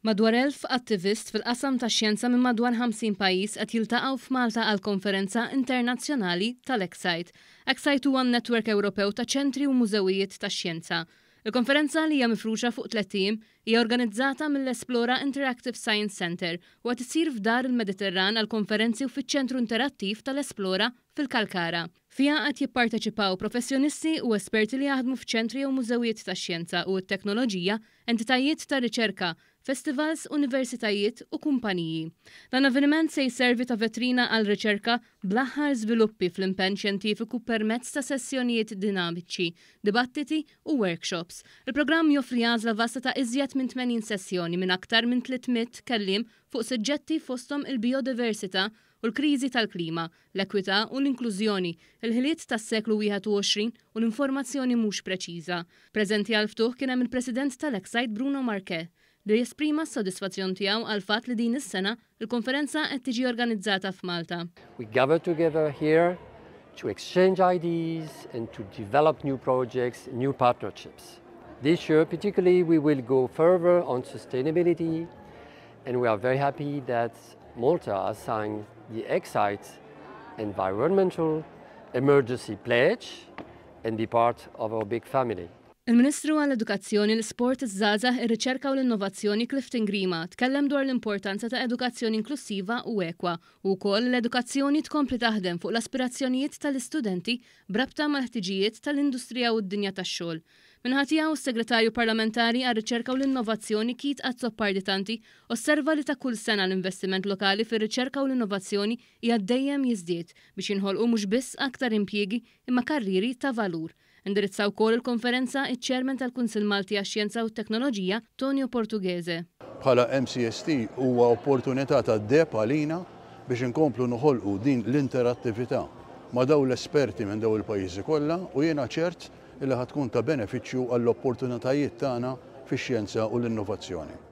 Madwar 1,000 attivist fil-qasam tax-xjenza minn madwar 50 pajjiż qed jiltaqgħu f'Malta għall-konferenza internazzjonali tal-Ecsite. Ecsite huwa n-netwerk Ewropew ta' ċentri u mużewijiet tax-xjenza. Il-konferenza li hija mifruxa fuq tlett ijiem hija organizzata mill-Esplora Interactive Science Centre u qed issir f'Dar il-Mediterran għall-Konferenzi u fiċ-Ċentru Interattiv tal-Esplora fil-Kalkara. Fiha qed jipparteċipaw professjonisti u esperti li jaħdmu f'ċentri jew mużewijiet tax-xjenza u t-teknoloġija, entitajiet ta' riċerka, festivals, universitajiet u kumpaniji. Dan l-avveniment se jservi ta' vetrina għal riċerka bl-aħħar żviluppi fl-impenn xjentifiku permezz ta' sessjonijiet dinamiċi, dibattiti u workshops. Il-programm joffri għażla vasta ta' iżjed minn 80 sessjoni minn aktar minn 300 kelliem fuq suġġetti fosthom il-bijodiversità u l-kriżi tal-klima, l-ekwità u l-inklużjoni, il-ħiliet tas-seklu 21 u l-informazzjoni mhux preċiża. Preżenti għall-ftuħ kien hemm il-President tal-Ecsite Bruno Marquet, li esprima s-sodisfazzjon tiegħu għall-fatt li din is-sena l-konferenza qed tiġi organizzata f'Malta. We gather together here to exchange ideas and to develop new projects, new partnerships. This year particularly we will go further on sustainability and we are very happy that Malta has signed the Ecsite Environmental Emergency Pledge and be part of our big family. Il-Ministru għall-Edukazzjoni, l-Isport, iż-Żgħażagħ, ir-Riċerka u l-Innovazzjoni Clifton Grima tkellem dwar l-importanza ta' edukazzjoni inklusiva u ekwa u wkoll l-edukazzjoni tkompli taħdem fuq l-aspirazzjonijiet tal-istudenti b'rabta mal-ħtiġijiet tal-industrija u d-dinja tax-xogħol. Min-naħa tiegħu s-Segretarju Parlamentari għar-Riċerka u l-Innovazzjoni Keith Azzopardi Tanti osserva li ta' kull sena l-investiment lokali fir-riċerka u l-innovazzjoni hija dejjem jiżdied biex jinħolqu mhux biss aktar impjiegi imma karrieri ta' valur. Indirizza wkoll il-konferenza iċ-Chairman tal-Kunsill Malti għax-Xjenza u t-Teknoloġija Tonio Portughese. Bħala MCST huwa opportunità tad-deheb għalina biex inkomplu noħolqu din l-interattività ma' dawn l-esperti minn dawn il-pajjiżi kollha u jiena ċert li ħa tkun ta' benefiċċju għall-opportunitajiet tagħna fix-xjenza u l-innovazzjoni.